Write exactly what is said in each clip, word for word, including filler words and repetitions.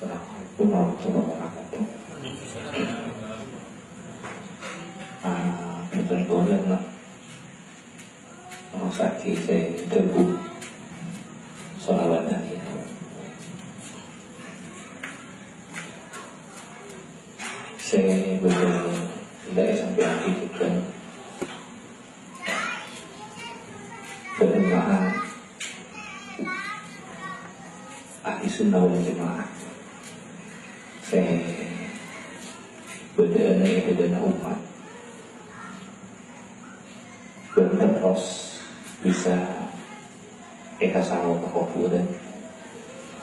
Assalamualaikum warahmatullahi wabarakatuh. Ah, bhunten kaulâ, Mak. Maksa'aghi sè dhâbu shalawat nabiyya. Sè bâdâ la èsampèyaghi jhughân. Bâdâ jemaah Ahli Sunnah wal Jamaah sè bâdâ'âna è dhâddhâna ommat, bân terros bisa èkasaro ka kobhurân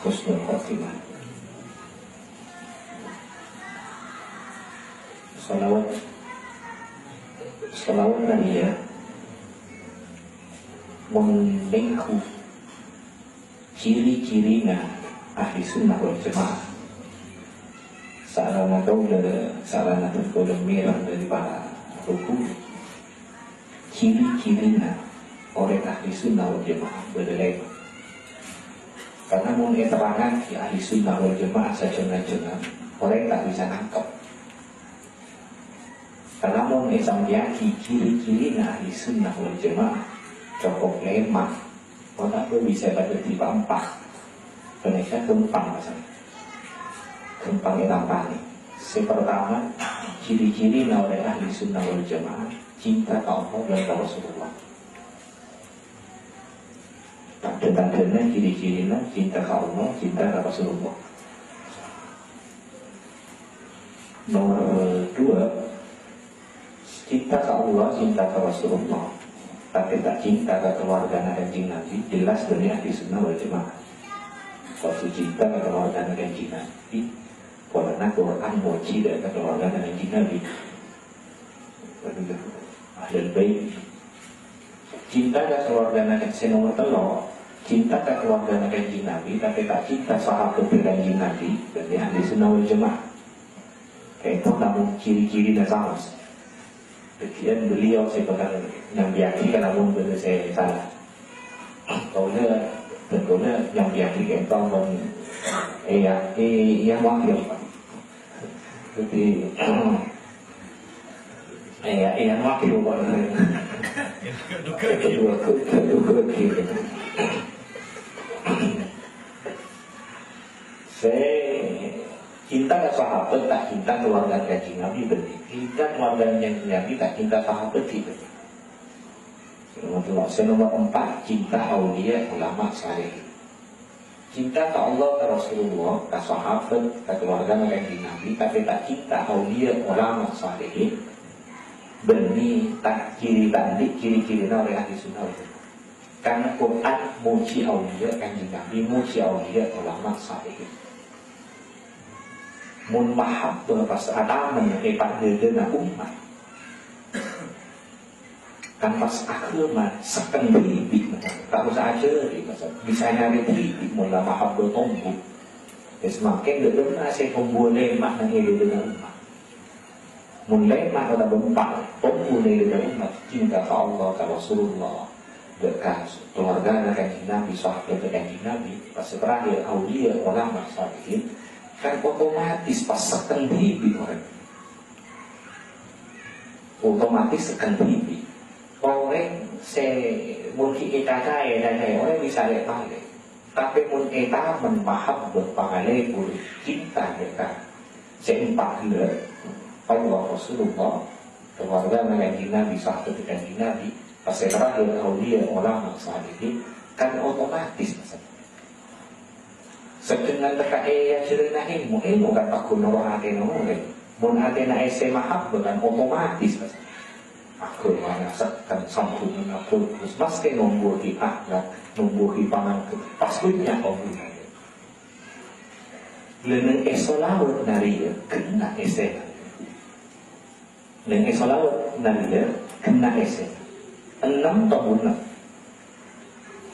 husnul khotimah. Shalawat, shalawat nabiyya, mon lèngghu ciri-cirina Ahli Sunnah wal Jamaah. Saellana kaulâ, saellana bân kaulâ mèreng dâri para ruku, ciri-cirina orèng Ahli Sunnah wal Jamaah bâdâ lèma'. Karna mon èterrangngaghi Ahli Sunnah wal Jamaah sajhâng-jhângan, orèng ta' bisa nangkep. Karna mon èsampèyaghi ciri-cirina Ahli Sunnah wal Jamaah, cokop lèma'. Otabâ bisa padâddhi pa'-empa'. Ghânèka ghâmpang, Mas. Ghâmpang èrampanè. Sè partama, ciri-cirina orèng Ahli Sunnah wal Jamaah, cinta ka Allah bân ka Rasulullah. Tandhâ-tandhâna, ciri-cirina cinta ka Allah, cinta ka Rasulullah. Nomor dua, cinta ka Allah, cinta ka Rasulullah, tapè ta' cinta ka kaluwargana Kanjeng Nabi, jelas bânnè Ahli Sunnah wal Jamaah. Kalau cinta ka kaluwargana Kanjeng Nabi, polana Quran mojhi dâ' ka kaluwargana Kanjeng Nabi. Ahlul Bait. Cinta ka kaluwargana Kan-, sè nomor tello', cinta ka kaluwargana Kanjeng Nabi, tapè ta' cinta sahabat Kanjeng Nabi, bânnè Ahli Sunnah wal Jamaah. Ka'dinto namong ciri-cirina saos. Dhâddhiyân beliau sè bhâkal nyampèyaghi, ka namong bâdâ sè sala. Kaulâ, bân kaulâ nyampèyaghi ka'dinto, mon, iyâ, iyâ, mangkèn. Dhâddhi, iyâ, iyâ, mangkèn, Pak. Kedua, kedua, kedua, gitu. Sè cinta ka sahabat, ta' cinta kaluwargana Kanjeng Nabi, bânnè. Cinta kaluwargana Kanjeng Nabi, ta' cinta sahabat, bânnè. Sè nomor tello', sè nomor empat, cinta auliya, ulama, salihin. Cinta ka Allah, ka Rasulullah, ka sahabat, ka kaluwargana Kanjeng Nabi, tapè ta' cinta auliya, ulama, salihin, bânnè ta' ciri, ta' andi' ciri-cirina orèng Ahli Sunnah wal Jamaah. Karna Quran mojhi auliya, Kanjeng Nabi mojhi auliya, ulama, salihin. Mon mahabbah pas atamen è pa'-, dhâddhâna ommat, kan pas aghâma sekken dhibi', ta' osa ajhâri, bisa nyarè dhibi' mon la mahabbah tombu. Wis mangkèn dhâddhâna sè tombu lèma' neng è dhâddhâna ommat. Mon lèma' otabâ empa' tombu nèng dhâddhâna ommat, cinta ka Allah, ka Rasulullah, dâ' ka kaluwargana Kanjeng Nabi, sahabat Kanjeng Nabi, pas terakhir auliya, ulama, salihin, kan otomatis pas sekken dhibi' orèng. Otomatis sekken dhibi'. Orèng sè mon ghi' ècacaè, ècacaè, orèng bisa lè-palè. Tapè mon è tamen mahabbah pangalèbur cinta mèka sè empa' ghellâ', Allah, Rasulullah, kaluwargana Kanjeng Nabi, sahabat Kanjeng Nabi, pas sè terakhir auliya, ulama, salihin, kan otomatis, Mas. Sedangkan tekka è ajhârâna èlmo, èlmo kan paggun noro' atèna orèng. Mon atèna èssè mahabbah kan otomatis, Mas. Aghâmana sekken, sambhunganna bhâghus, maskè nombuwâghi akhlak, nombuwâghi pangangghep, pas bânnya' paggunna. Lha neng è shalawat nariyah, ghenna' èssèna. Neng è shalawat nariyah, ghenna' èssèna. Ennem tabunna.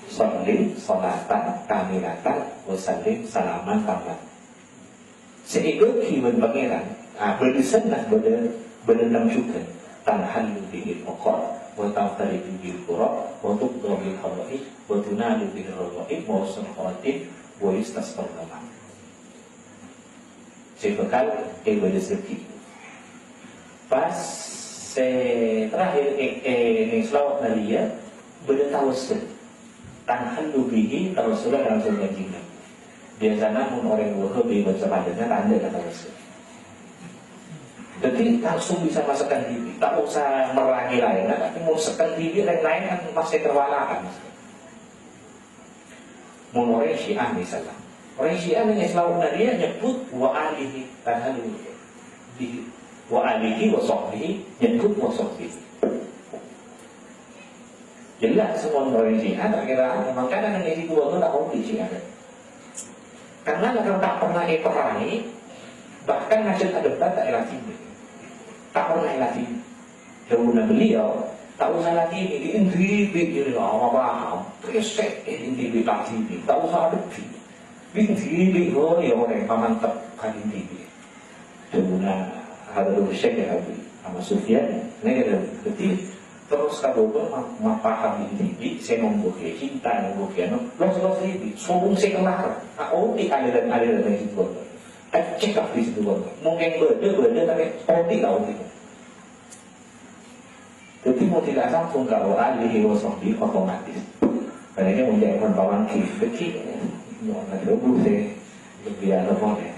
Shalli shalatan kamilatan wa sallim salaman tamman. Sè èbâghi bân Pangèran, ah, bâdâ sennang bâdâ, bâdâ ennem jhughân. Tanhallu bihil uqad, wa tanfariju bihil kurab, wa tuqda bihil hawaij, wa tunalu bihil raghaib, wa husnul khawatim, wa yustasqal ghamam. Sè bhâkal èbâlâs dhâggi'. Pas sè terakhir, è, è, neng salawat nariya bâdâ tawassul. Tanhallu bihi tawassulan langsung ka Kanjeng Nabi. Biasana mon orèng Wahabi bâca panjhângnga ta' endâ' ka tawassul. Dhâddhi langsung bisa masekken dhibi', ta' osa nerrangè laènna, tapè mon sekken dhibi' rèng laèn kan pastè terwalakan. Mon orèng Syiah misalnya. Orèng Syiah neng è salawat nariya nyebbhut wa alihi, tanhallu bihi. Wa alihi wa sahbihi, nyebbhut wa sahbihi. Jelas mon orèng Syiah ta' kèra, mangkana neng è situ bâkto ta' ollè Syiah. Karena mereka ta' pernah èperrangè, bahkan ngajhâk adebat ta' èladhinè. Ta' pernah èladhinè. Dhâbuna beliau, "Ta' osa ladhinè, dhibi' jârèya la paham. Resèk dhibi' ladhinè, ta' osa adhebbhi. Dhibi' ghâllu orèng pamantep ka dhibi'." Dhâbuna Hadratus Syekh Habib Ahmad Sufyan, nèka dhâddhi terros ka bâbâ ma-, mapaham dhibi', sè nongghu kè cinta, nongghu kè anu, los-los dhibi', sobung sè kellar, ta' ollè aliran-aliran sè bhuru. Kècèk kabbhi sè bhuru. Mungkin bâdâ, bâdâ, tapè ollè ta' ollè. Dhâddhi, mon tidak sambung ka wa alihi wa sahbihi, otomatis. Karena ini menjadi pun pawangghi, begitu. Mau ada buku sih, lebih ada boleh.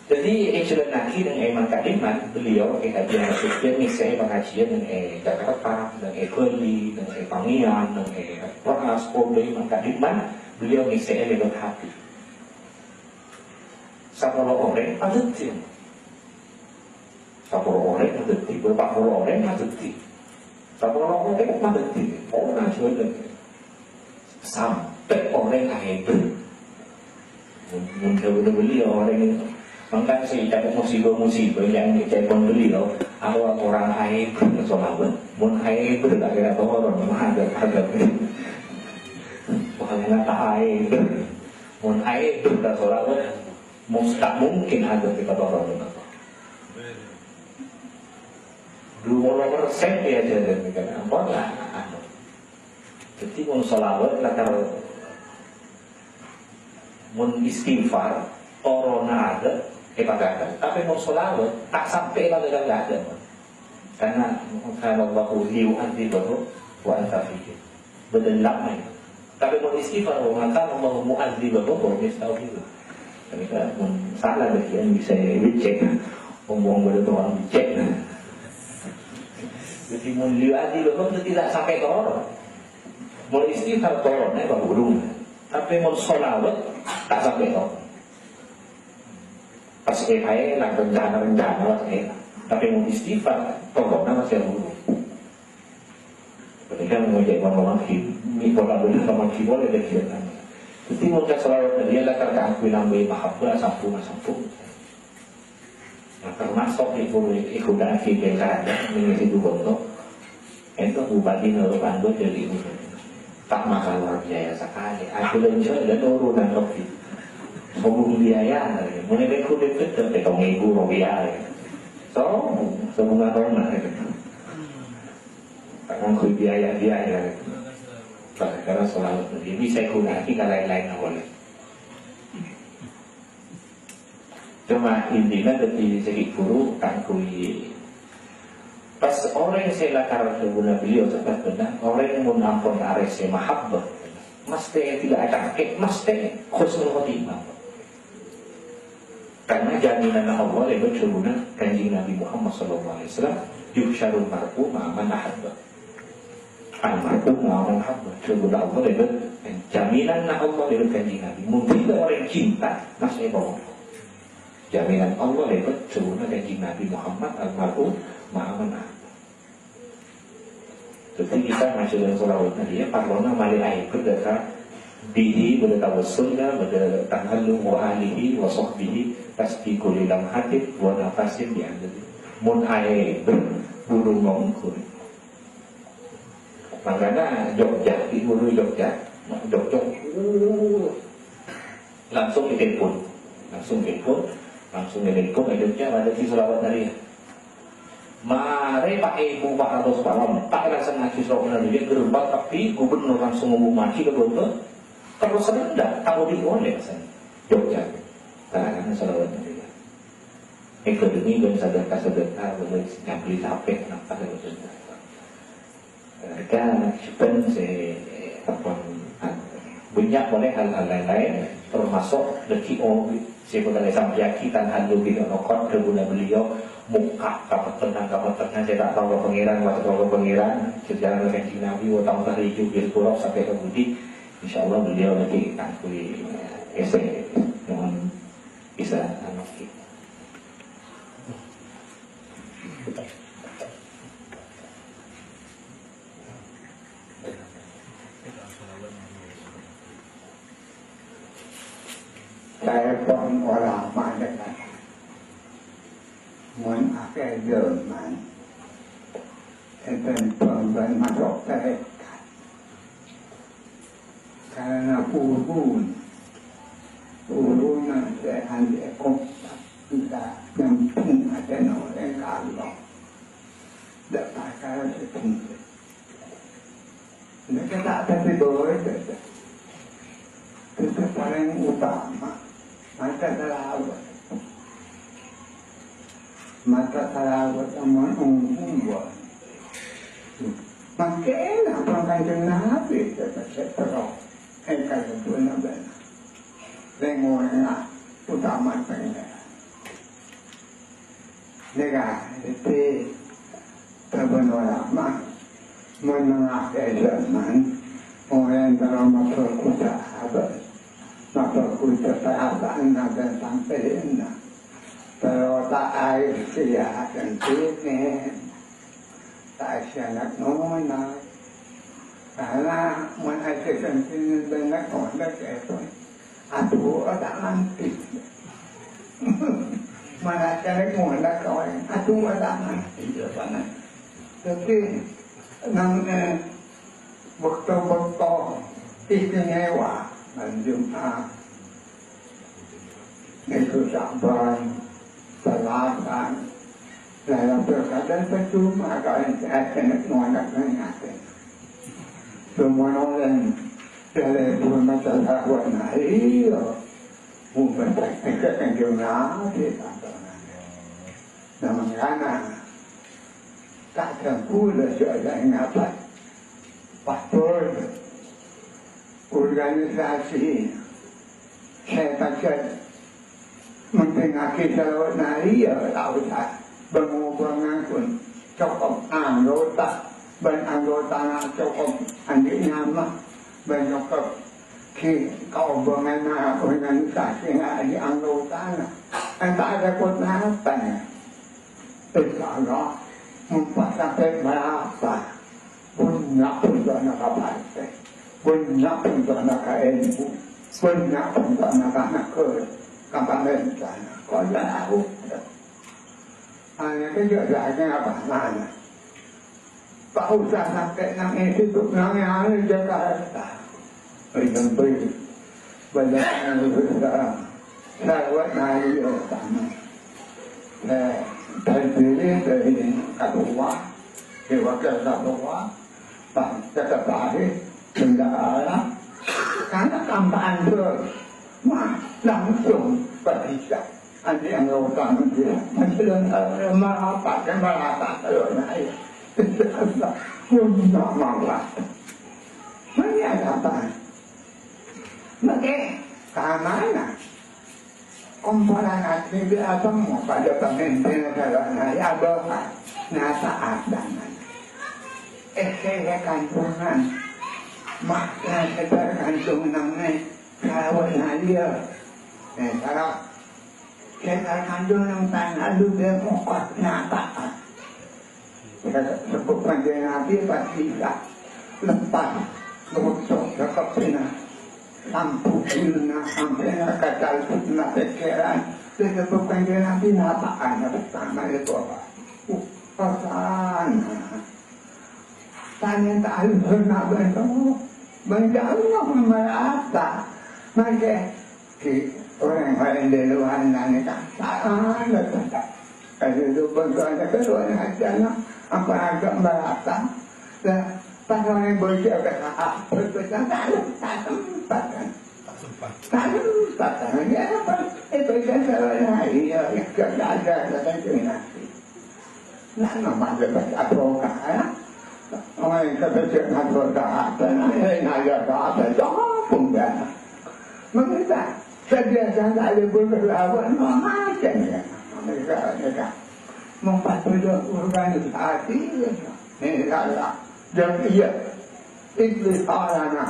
Jadi, è jhâlân lagi neng è Mangkaliman, beliau, Kiai Haji Ahmad Sufyan, ngèssè'è pangajiân neng è Jakarta, neng è Bali, neng è Pamiyan, neng è Wenas, Kobe, Mangkaliman, beliau ngèssè'è lewat H P. Sapolo orèng, padâddhi. Sapolo orèng madâddhi, bârâmpa polo orèng madâddhi. Sapolo orèng madâddhi. Oh, nah, jhâlân. Sampè' orèng aèber. Mun, mun dhâbuna beliau orèng itu. Mangkana sè ècapo' musibah-musibah yang ècapo' beliau, apa orang aèber sholawat. Mun aèber ta' kèra toron, mah adhâb-adhâb. Wah, ternyata aèber. Mun aèber ta' sholawat, mus-, ta' mungkin adhâb kita toron. Dua puluh persen ya, jadi kan, ampon lah, anu. Jadi, mun sholawat lakar, mun istighfar, toronna adhâb, èpakadhâ. Tapè mun sholawat, ta' sampè' èpakadhâ. Karena, "Kana Allahu liyu'adzibahu wa anta fihim." Bâdâ lamma. Tapè mon istighfar, "Wa ma kana Allahu mu'adzibahum wa hum yastaghfirun." Kènèka mon salah bâgiyân bisa èbecek. Omong bâdâ towan becek. Jadi mon liyu'adzibahum itu tidak sampai toron. Mon istighfar toron, ya, Pak Guru. Tapè mon sholawat, ta' sampè' toron. Pas è, aè, lah rencana-rencana, pas è. Tapè mon istighfar, toronna masih guru. Ketika mengejek orang lagi, ini pola benar sama kita ada kegiatan. Jadi, mau sholawat dia lah, karena aku nambah mahabbah, sampun, sampun. Nah, termasuk di guru itu, ikut dan akhir pilkada, ini situ bontok. Itu bupati Nurul Anggul jadi gubernur. Tak makan luar biaya sekali. Aku dan juga ada turunan lebih. Sombong biaya, mulai dari kulit itu, petong ibu rupiah. Sombong, sombong atau mana gitu. Tangan kui biaya-biaya. Gara-gara selalu terjadi, saya guna lagi kalau lain-lain boleh. Cuma intinya dari segi guru kan kui. Pas orang saya lakar guna beliau cepat benar, orang yang mau nampun arah saya mahabbah, mesti tidak ada, mesti khusnul khotimah. Karena jaminan Allah lewat turunnya Kanjeng Nabi Muhammad sallallahu alaihi wasallam, "Yuhsyarul mar'u ma'a man ahabba." Al mar'u ma'a man ahabba. Turunnya Allah lewat, jaminan Allah lewat Kanjeng Nabi. Mungkin orang cinta, masih mau. Jaminan Allah lewat turunnya Kanjeng Nabi Muhammad, "Al mar'u ma'a man ahabba." Jadi kita ngaji dengan sholawat tadi ya, parlona mali aib berdata bihi, berdata wasulna, berdata tahallu wa alihi wa sahbihi, tasbiqu li lamhatin wa nafasin bi adadi. Mun aib, buru ngongkon. Makanya Jogja, di guru Jogja, Jogja, uh, langsung ditelepon. Langsung telepon, langsung ditelepon, akhirnya ada di sholawat tadi ya. Mare Pak Ibu Pak Ratus Palem, tak rasa ngaji sholawat tadi ya, gerempat tapi gubernur langsung ngomong ngaji ke Bogor. Terus rendah, tahu di oleh rasanya. Jogja. Karena salawat Nabi. Èghâllu bân sadhâka-sadhâka, bân nyabli sapè, napa saja. Rèka, sebbhân sè, apa, bânnya' polè hal-hal laèn-laèn, termasuk lagi, oh, sè bhâkal èsampèyaghi, "Tanhallu bidh-dhunukhat," dhâbuna beliau, mokka' kapettengan-kapettengan sè ta' tao ka Pangèran, mator ka Pangèran, sejarah Kanjeng Nabi, wa tambah riju bil qulub sampè' ka budi, insyaallah beliau lagi kaangghuy, eh, essè, mohon bisa, anu, Saèpon ulama nèka, mon akhèr zaman, èpon bân maso' tarèkat. Karana purun, purun sè andhi' kompak bisa nyambhung atèna orèng ka Allah. Dâ' parkara sè bhunten. Nèka ta' dhâddhi bhâi, dhâddhi. Dhâddhi palèng utama, maca salawat. Maca salawat mon ongghu, bhâi. Mangkèn apa Kanjeng Nabi sè terro èkalebur bân rèng-orèng utama Pangèran. Nèka, dhâddhi, dhâbuna ulama, mon neng akhèr zaman, orèng terro maperkosa abâ', maperkosa perasaanna bân sampèyanna, terro ta' aèssèya santèna, ta' aèssèya na'-nona'. Karana mon aèssèya santèna bân na'-nona', èpon. Adu'a ta' nganti. Mana ca'na mona kawan. Adu'a ta' nganti, ya, panas. Dhâddhi, neng, eh, bâkto-bâkto istimewa, malem Jumat, Minggu Sa'ban, Salasa, Lailatul Qadar, percuma kalau yang saya kena nolak dengan hati. Semua orang dari pun masalah buat naik, iya. Bukan praktek yang jurnal, sih, tantangannya. Nah, mangkana, tak ada pula soalnya ngapa. Pastor, organisasi, sè pajhât mèntingngaghi salawat nabi, ya, ta' osa. Bân-ngobângngaghi pon cokop anggota, bân anggotana cokop andi' nyama, bân cokop ghi' kaobânganna organisasi andi' anggotana. Ènta' repot napa, ya? Insya Allah, mon pas sampè' bârâmpa, bânnya' bhântona ka partè, bânnya' bhântona ka N U, bânnya' bhântona ka naghârâ, ka parèntana. Kok ya tahu? Ana' kan juga apa mana? Ta' osa sampè' neng è situ, neng è Jakarta. Oi, sampai banyak yang berusaha. Salawat nabi utama. Nah, dari diri, dari ketua, dari wakil ketua, sekretaris, bendahara. Karena tambahan terus. Wah, langsung berbicara. Andi' anggotana dia. Masalah, eh, marapat, kan marapat, kalau naik. Insya Allah, pun tak mawas. Mana ada apa? Maka, keamanan. Komporan asli di apa mau pada pemimpin negara naik, apa? Nasa adangan. Eh, saya kantungan. Makna sebar kantungan, eh. Kalau naik, eh, kalau Sè èkandhung neng tana lu bhâi mokos nyata'an. Sè èsebbhut Kanjeng Nabi pas bisa lepas nutup sakabbhiyânna. Sampè' dhinna, sampè' ka calbutna pèkkèran. Sè èsebbhut Kanjeng Nabi nyata'an pertama itu apa? Uh, pertama. Tanya tak alus na bento. Bang jauh lah merata. Mangke ki orang lain di luar nanya tak ada tak. Kalau itu bantuan ke luar aja na apa agak merata. Lah pas orang bocor ke apa betul tak ada tak sempat kan. Tadâ', tadâ', ya, apa? Itu kan salah, iya, iya, gak ada, gak ada, gak ada. Nah, nama dia baca doa, ya? Oh, yang kata dia ngatur doa, apa? Nah, ya, nah, ya, doa, apa? Doa pun, ya. Menurut saya, dia jangan ada berdoa, apa? Macam, ya. Mereka, mereka. Mempersulit organisasi, ya. Ini salah. Dan iya, itu salahnya.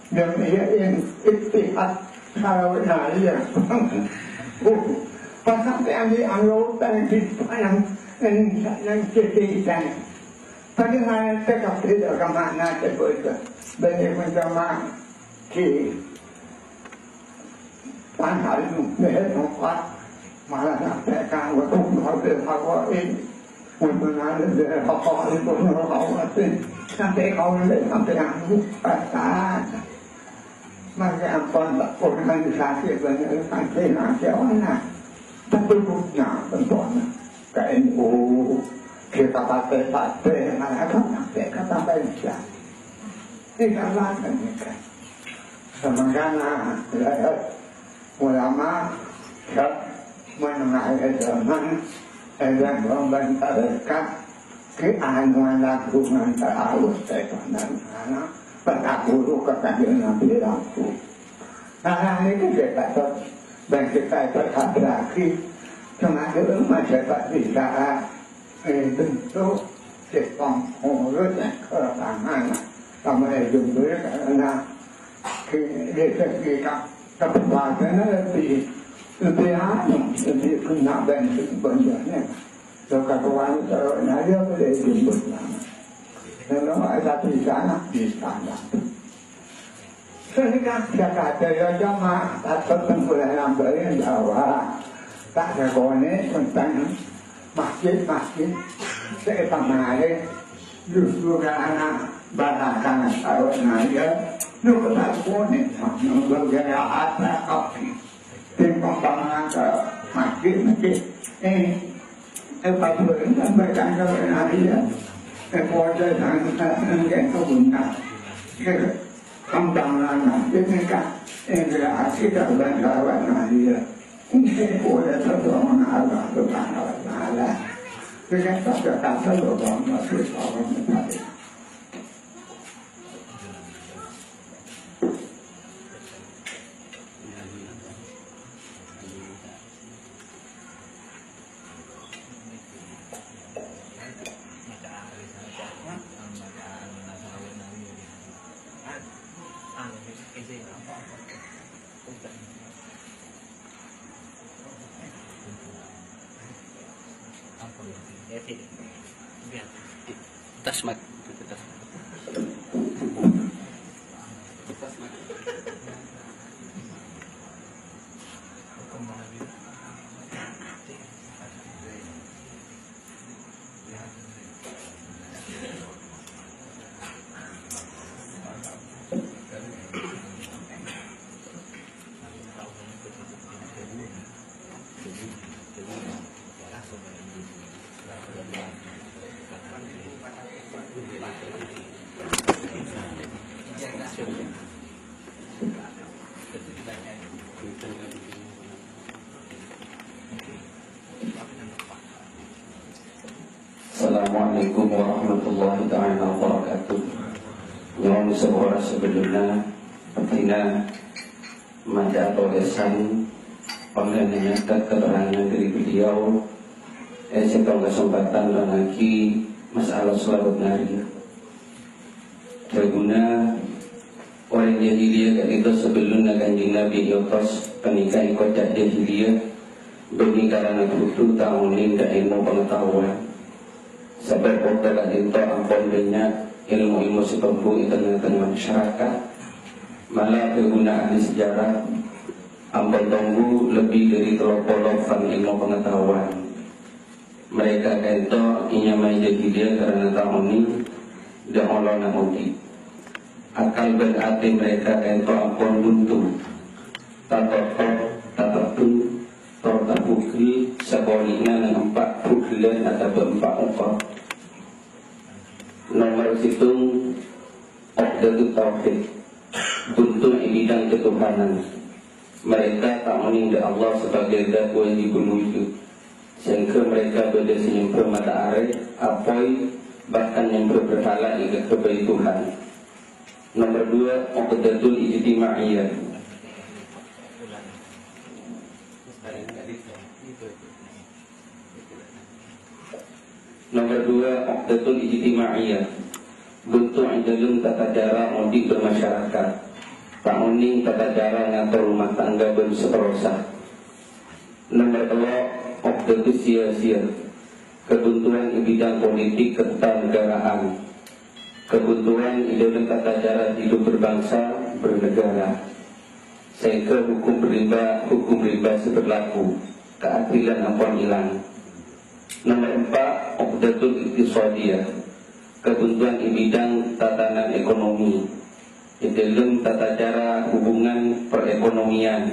Yang iya, yang ittihad, kalau nah, iya. Pas sampai ambil anggota yang di, yang, yang, yang jadi, yang, pada ngerti kabeh kemana, coba itu. Banyak macam di Tanah itu, leher empat, malah sampai kamu tuh, hampir hawa ini. Untuk ngalir dari hawa itu, hawa itu. Sampai kau lihat, sampai aku, pas. Maka ampon, tak organisasi, banyak organisasi, orang. Tapi punya, tentunya. K N U, kita partai-partai, malah kan sampai kata Indonesia. Tidak lagi, kan. Sementara, ya, ulama, ya, menengah zaman, yang membantah dekat, ke anu anak bunga terlalu, saya pandang anak, pernah guru ke kanjeng Nabi laku. Nah, ini kita dapat, dan kita dapat lagi, cuma dulu masa tak bisa, eh, bentuk, si pengurus yang ke tangan, sama itu karena Kè, dhâddhi ka-, kabupaten lebbi, lebbi anu, lebbi kennèng bân-, bân bânnè. Lho, kakowan terro nyarè boleh jemput nama. Lalu ada di sana, di sana. Sehingga Jakarta ya jamaah, tetap mulai nambahin bahwa tak ada konek tentang masjid-masjid sè èpamaèn justru karana barakan saos naya, lu ketakuan, nunggu gaya apa kopi. Tim pembangunan ke masjid, masjid. Eh, eh, pas berhenti sampaikan ke naya, eh, pokoknya jangan kita sengketa guna. Pembangunan masjid ini kan, eh, gaya asli dan bantuan naya. Mungkin boleh tertolong Allah Subhanahu wa Ta'ala. Dengan kata-kata lubang masuk Allah Ta'ala. Tas, Mat. Tas, Mat. Assalamualaikum warahmatullahi taala wabarakatuh. Nyo'on sapora sabellunna, abdhina maca tolèsan, pangghâna nyangka' katerrangan dâri beliau, è sèttong kasempatan nerrangaghi masalah salaèn narèya. Dhâbuna orèng jahiliyah ka'dinto sabellunna Kanjeng Nabi èotos panèka èkoca' jahiliyah, bânnè karana bhuto ta' onèng ka èlmo pangataowan. Sabâb bâkto ka'dinto ampon bânnya' èlmo-èlmo sè tombu è tengnga-tengnga masyarakat. Mala dhâbuna ahli sejarah, ampon tombu lebbi dâri tello polo fan èlmo pangataowan. Mareka ka'dinto ènyamaè jahiliyah karana ta' onèng dâ' olona odi'. Akal bân atè mareka ka'dinto ampon buntu. Tatotop, tatebbhung, tor tabughel, sakoli'na neng empa' bughellan otabâ empa' okor. Nomer sèttong, Uqdatut Tauhid. Buntu è bidang ketuhanan. Mereka ta' onèng dâ' Allah sebagai zat wajibul wujud, sehingga mereka bâdâ sè nyembhâ matahari, apoy, bahkan nyembhâ berhala èghâbây Tuhan. Nomor dua, uqdatul ijtimaiyah. Nomor dua, uqdatul ijtimaiyah. Buntu è dâlem tata cara odi' bermasyarakat. Ta' onèng tata cara ngator rumah tangga bân saterrossa. Nomor tello', uqdatus siyasiyah. Kebuntuan è bidang politik kertanegaraan. Kebuntuan è dâlem tata cara hidup berbangsa, bernegara. Sehingga hukum rimba, hukum rimba sè berlaku, keadilan ampon ilang. Nomor empa', uqdatul iqtisadiyah, kebuntuan è bidang tatanan ekonomi, è dâlem tata cara hubungan perekonomian,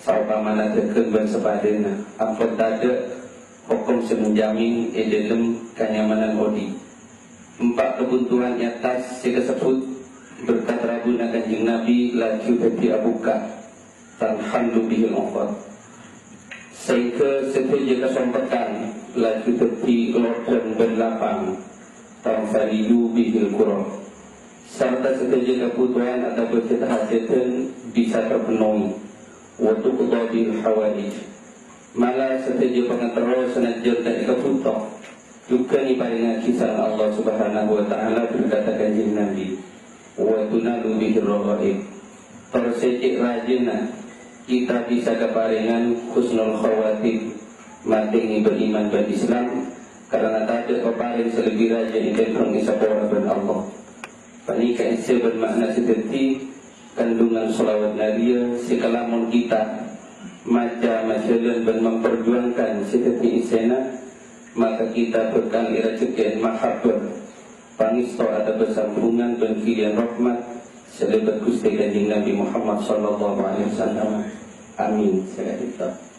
saompamana dhâghâng bân sapadâna, ampon tadâ' hokom sè menjamin è dâlem kanyamanan odi'. Empa' kabuntuan è attas sè kasebbhut berkat rabuna Kanjeng Nabi laju dhâddhi abukka', tanhallu bihil uqad. Saèngghâ sadhâjâ kasompekkan laju dhâddhi lodhâng bân lapang, tanfariju bihil kurah. Sarta sadhâjâ kabhutowan otabâ hajhâdhân bisa terpenuhi, wa tuqda bihil hawaij. Mala sadhâjâ pangaterro sanajjhân ta' èkabhuto, jhughân èparèngaghi sareng Allah Subhanahu wa Ta'ala berkat Kanjeng Nabi. Wa tunalu bihir raghaib. Tor sè cè' rajâna kita bisa kaparèngan husnul khawatim, matè ngibâ iman bân Islam, karana tadâ' paparèng sè lebbi rajâ ètèmbhâng èsapora bân Allah. Panèka essè bân ma'na sè dhâddhi kandungan shalawat nariyah sè kalamon kita maca, majhâlân bân memperjuangkan sè dhâddhi essèna, maka kita bhâkal èrajhekkè'è mahabbah, pangèsto otabâ sambhungan bân ghiliyân rahmat sè lèbât Ghustè Kanjeng Nabi Muhammad sallallahu alaihi wasallam. Amin. Sakadhâ'.